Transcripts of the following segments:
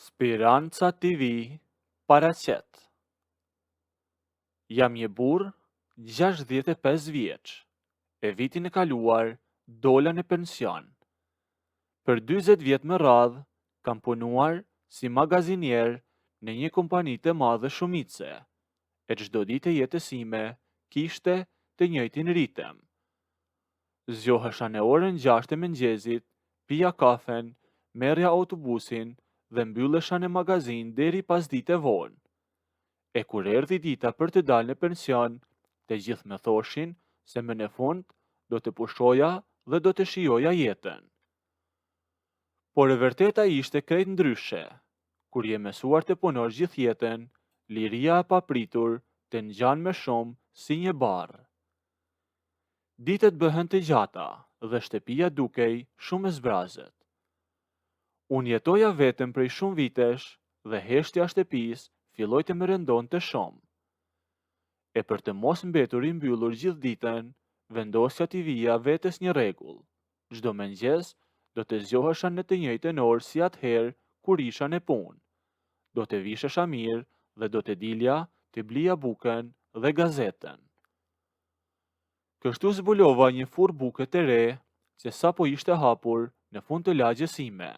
Spiranca TV paraqet Jam një burrë 65 vjeç e vitin e kaluar dola në pension. Për 40 vjet me radhë kam punuar si magazinier në një kompani të madhe shumice, e çdo ditë e jetës sime kishte të njëjtin ritëm. Zgjohesha në orën 6 të mëngjesit, pija kafen, merrja autobusin dhe mbyllesha në magazinë deri pasdite vonë. E kur erdhi dita për të dalë në pension, të gjithë më thoshin se më në fund do të pushoja dhe do të shijoja jetën. Por e vërteta ishte krejt ndryshe. Kur je mësuar të punosh gjithë jetën, liria e papritur të ngjan më shumë si një barrë. Ditët bëhen të gjata dhe shtëpia dukej shumë e zbrazët. Unë jetoja vetëm prej shumë vitesh dhe heshtja e shtëpisë filloi të më rëndonte shumë. E për të mos mbetur i mbyllur gjithë ditën, vendosa t'i vija vetes një rregull. Çdo mëngjes do të zgjohesha në të njëjtën orë si atëherë kur isha në punë. Do të vishesha mirë dhe do të dilja të blija bukën dhe gazetën. Kështu zbulova një furrë buke të re që sapo ishte hapur në fund të lagjes sime.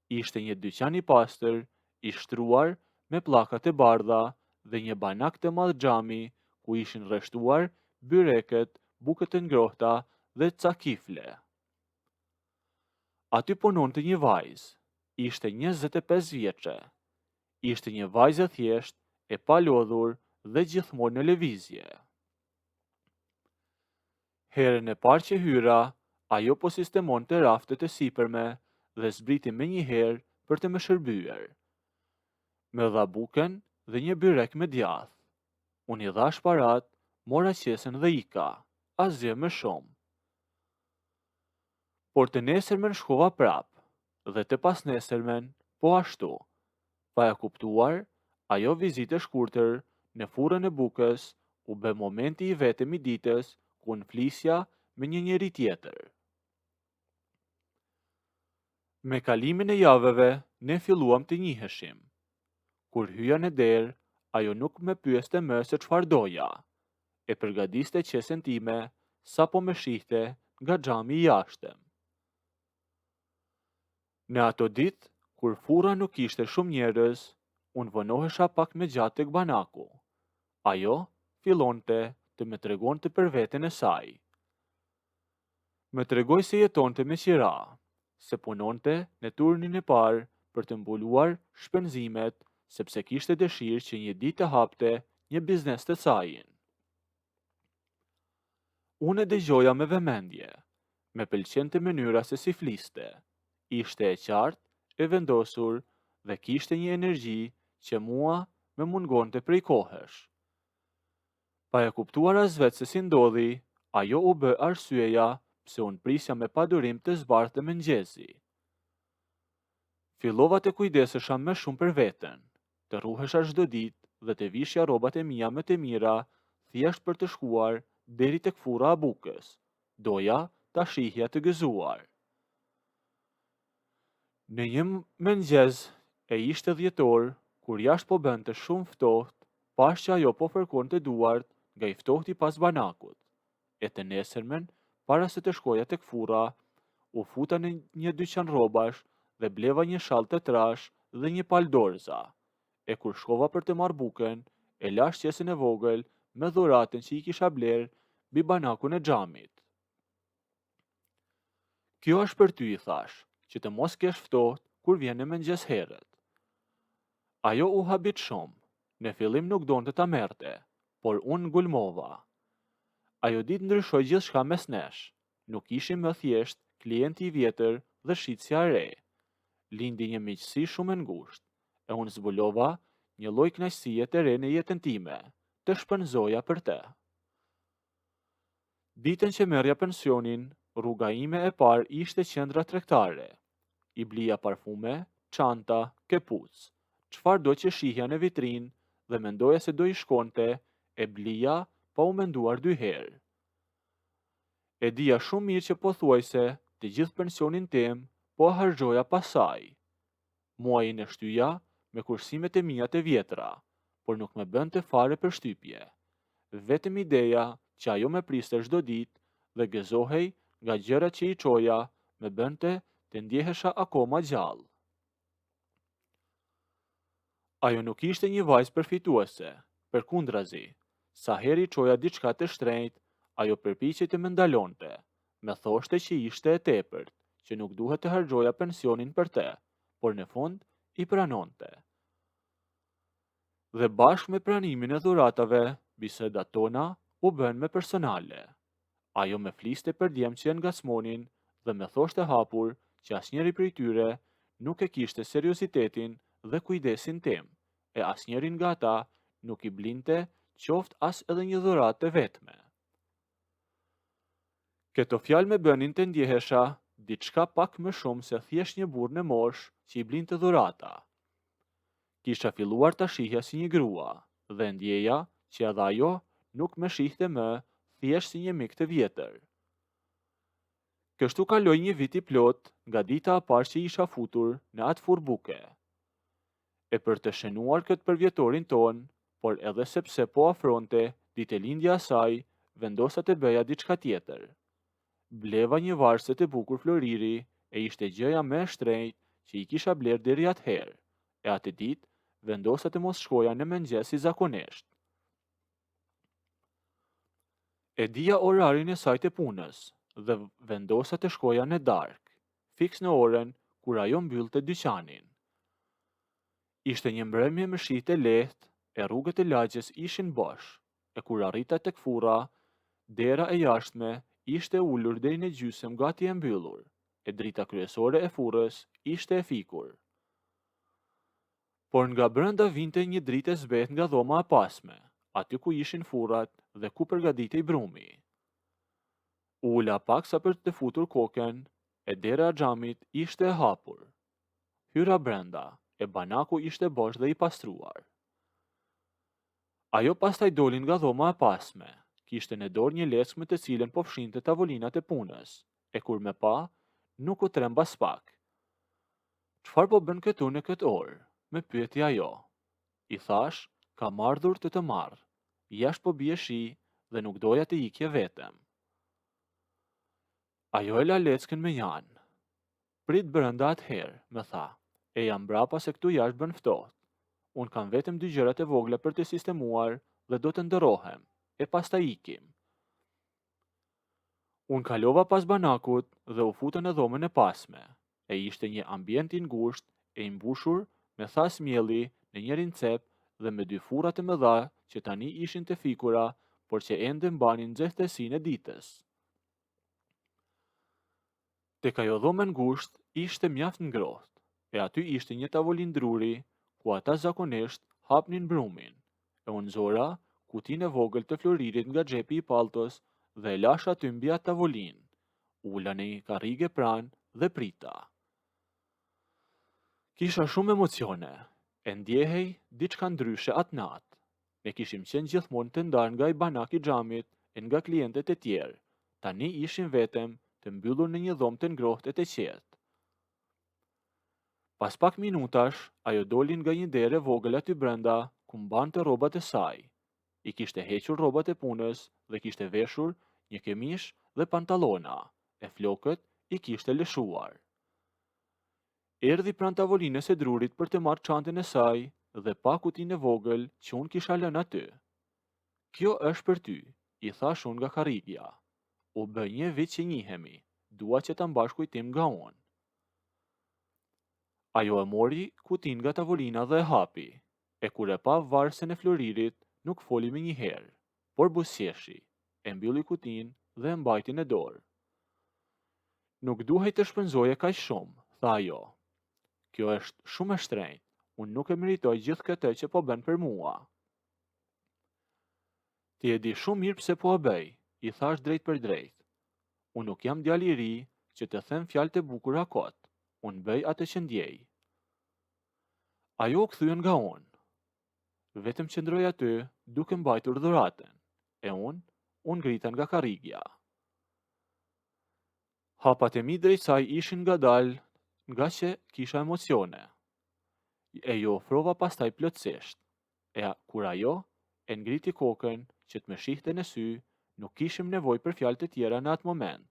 Ishte një dyqan i pastër, i shtruar me pllaka të bardha dhe një banak të madh xhami ku ishin rreshtuar byrekët, bukët e ngrohta dhe ca kifle. Aty punonte një vajzë, ishte 25 vjeçe. Ishte një vajzë e thjeshtë, e palodhur dhe gjithmonë në lëvizje. Herën e parë që hyra, ajo po sistemonte raftet e sipërme dhe zbriti menjëherë për të më shërbyer. Më dha bukën dhe një byrek me djathë. Unë i dhashë paratë, mora qesen dhe ika, asgjë më shumë. Por të nesërmen shkova prapë, dhe të pasnesërmen po ashtu. Pa e kuptuar, ajo vizitë e shkurtër në furrën e bukës u bë momenti i vetëm i ditës ku unë flisja me një njeri tjetër. Me kalimin e javëve ne filluam të njiheshim. Kur hyja në derë, ajo nuk më pyeste më se çfarë doja. E përgatiste qesen time sapo më shihte nga xhami i jashtëm. Në ato ditë, kur furra nuk kishte shumë njerëz, unë vonohesha pak më gjatë tek banaku. Ajo fillonte të më tregonte për veten e saj. Më tregoi se jetonte me qira, se punonte në turnin e parë për të mbuluar shpenzimet sepse kishte dëshirë që një ditë të hapte një biznes të sajin. Unë e dëgjoja me vëmendje. Më pëlqente mënyra se si fliste. Ishte e qartë, e vendosur dhe kishte një energji që mua më mungonte prej kohësh. Pa e kuptuar as vetë se si ndodhi, ajo u bë arsyeja pse unë prisja me padurim të zbardhte mëngjesi. Fillova të kujdesesha më shumë për veten, të rruhesha çdo ditë dhe të vishja rrobat e mia më të mira thjesht për të shkuar deri tek furra e bukës. Doja ta shihja të gëzuar. Në një mëngjes e ishte dhjetor, kur jashtë po bënte shumë ftohtë, pashë që ajo po fërkonte duart nga i ftohti pas banakut. E të nesërmen, para se të shkoja tek furra, u futa në një dyqan rrobash dhe bleva një shall të trashë dhe një palë dorëza. E kur shkova për të marrë bukën, e lashë qesen e vogël me dhuratën që i kisha blerë mbi banakun e xhamit. Kjo është për ty, i thashë, që të mos kesh ftohtë kur vjen në mëngjes herët. Ajo u habit shumë, në fillim nuk donte ta merrte, por unë ngulmova. Ajo ditë ndryshoi gjithçka mes nesh. Nuk ishim më thjesht klienti i vjetër dhe shitësja e re. Lindi një miqësi shumë e ngushtë, e unë zbulova një lloj kënaqësie të re në jetën time, të shpenzoja për të. Ditën që merrja pensionin, rruga ime e parë ishte qendra tregtare. I blija parfume, çanta, këpucë, çfarëdo që shihja në vitrinë dhe mendoja se do i shkonte, e blija pa u menduar dy herë. E dija shumë mirë që pothuajse të gjithë pensionin tim po e harxhoja pas saj. Muajin e shtyja me kursimet e mia të vjetra, por nuk më bënte fare përshtypje. Vetëm ideja që ajo më priste çdo ditë dhe gëzohej nga gjërat që i çoja më bënte të ndjehesha akoma gjallë. Ajo nuk ishte një vajzë përfituese, përkundrazi, sa herë i çoja diçka të shtrenjtë, ajo përpiqej të më ndalonte, më thoshte që ishte e tepërt, që nuk duhet të harxhoja pensionin për të, por në fund i pranonte. Dhe bashkë me pranimin e dhuratave, bisedat tona u bënë më personale. Ajo më fliste për djemtë që e ngacmonin dhe më thoshte hapur që asnjëri prej tyre nuk e kishte seriozitetin dhe kujdesin tim, e asnjëri nga ata nuk i blinte qoftë as edhe një dhuratë të vetme. Këto fjalë më bënin të ndjehesha diçka pak më shumë se thjesht një burrë në moshë që i blinte dhurata. Kisha filluar ta shihja si një grua dhe ndjeja që edhe ajo nuk më shihte më thjesht si një mik të vjetër. Kështu kaloi një vit i plotë nga dita e parë që isha futur në atë furrë buke. E për të shënuar këtë përvjetorin tonë, por edhe sepse po afronte ditëlindja e saj, vendosa të bëja diçka tjetër. Bleva një varëse të bukur floriri e ishte gjëja më e shtrenjtë që i kisha blerë deri atëherë, e atë ditë vendosa të mos shkoja në mëngjes si zakonisht. E dija orarin e saj të punës dhe vendosa të shkoja në darkë, fiks në orën kur ajo mbyllte dyqanin. Ishte një mbrëmje me shi të lehtë e rrugët e lagjes ishin bosh, e kur arrita tek furra, dera e jashtme ishte ulur deri në gjysmë gati e mbyllur, e drita kryesore e furrës ishte e fikur. Por nga brenda vinte një dritë e zbehtë nga dhoma e pasme, aty ku ishin furrat dhe ku përgatitej brumi. U ula pak sa për të futur kokën, e dera e xhamit ishte e hapur. Hyra brenda, e banaku ishte bosh dhe i pastruar. Ajo pastaj doli nga dhoma e pasme, kishte në dorë një leckë me të cilën po fshinte tavolinat e punës, e kur më pa, nuk u tremb aspak. Çfarë po bën këtu në këtë orë? më pyeti ajo. I thashë, kam ardhur të të marr. Jashtë po bie shi dhe nuk doja të ikje vetëm. Ajo e la leckën mënjanë. Prit brenda atëherë, më tha, eja mbrapa se këtu jashtë bën ftohtë. Unë kam vetëm dy gjëra të vogla për të sistemuar dhe do të ndërrohem, e pastaj ikim. Unë kalova pas banakut dhe u futa në dhomën e pasme, e ishte një ambient i ngushtë e i mbushur me thasë mielli në njërin cep dhe me dy furra të mëdha që tani ishin të fikura, por që ende mbanin nxehtësinë e ditës. Tek ajo dhomë e ngushtë ishte mjaft ngrohtë, e aty ishte një tavolinë druri ku ata zakonisht hapnin brumin, e unë nxora kutinë e vogël të floririt nga xhepi i palltos dhe e lashë aty mbi atë tavolinë, u ula në një karrige pranë dhe prita. Kisha shumë emocione, e ndjehej diçka ndryshe atë natë. Ne kishim qenë gjithmonë të ndarë nga ai banak i xhamit e nga klientët e tjerë, tani ishim vetëm të mbyllur në një dhomë të ngrohtë e të qetë. Pas pak minutash, ajo doli nga një derë e vogël aty brenda ku mbante rrobat e saj. I kishte hequr rrobat e punës dhe kishte veshur një këmishë dhe pantallona, e flokët i kishte lëshuar. Erdhi pranë tavolinës së drurit për të marrë çantën e saj dhe pa kutinë e vogël që unë kisha lënë aty. Kjo është për ty, i thashë unë nga karrigia. U bë një vit që njihemi, dua që ta mbash kujtim nga unë. Ajo e mori kutinë nga tavolina dhe e hapi, e kur e pa varësen e floririt, nuk foli menjëherë, por buzëqeshi, e mbylli kutinë dhe e mbajti në dorë. Nuk duhej të shpenzoje kaq shumë, tha ajo. Kjo është shumë e shtrenjtë, unë nuk e meritoj gjithë këtë që po bën për mua. Ti e di shumë mirë pse po e bëj, i thashë drejtpërdrejt. Unë nuk jam djalë i ri që të them fjalë të bukura kot, unë bëj atë që ndjej. Ajo u kthye nga unë. Vetëm qëndroi aty duke mbajtur dhuratën, e unë u ngrita nga karrigia. Hapat e mi drejt saj ishin ngadalë ngaqë kisha emocione. E iu ofrova pastaj plotësisht. E kur ajo e ngriti kokën që të më shihte në sy, nuk kishim nevojë për fjalë të tjera në atë moment.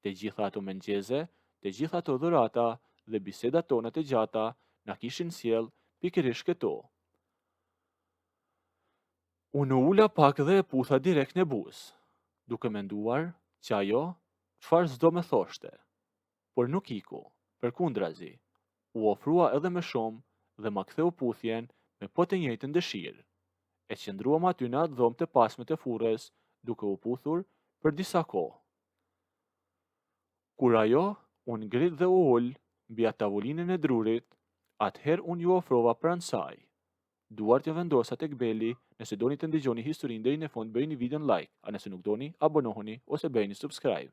Të gjitha ato mëngjeze, të gjitha ato dhurata dhe bisedat tona të gjata na kishin sjellë pikërisht këtu. Unë u ula pak dhe e putha direkt në buzë, duke menduar që ajo çfarë s'do më thoshte. Por nuk iku, përkundrazi, u ofrua edhe më shumë dhe ma ktheu puthjen me po të njëjtën dëshirë. E qëndruam aty në atë dhomë të pasme të furrës duke u puthur për disa kohë. Kur ajo u ngrit dhe u ul mbi atë tavolinën e drurit, atëherë unë iu ofrova pranë saj. Duart ia vendosa tek beli, nëse doni të ndëgjoni historinë deri në fund bëjeni videon like, a nëse nuk doni, abonohuni ose bëjeni subscribe.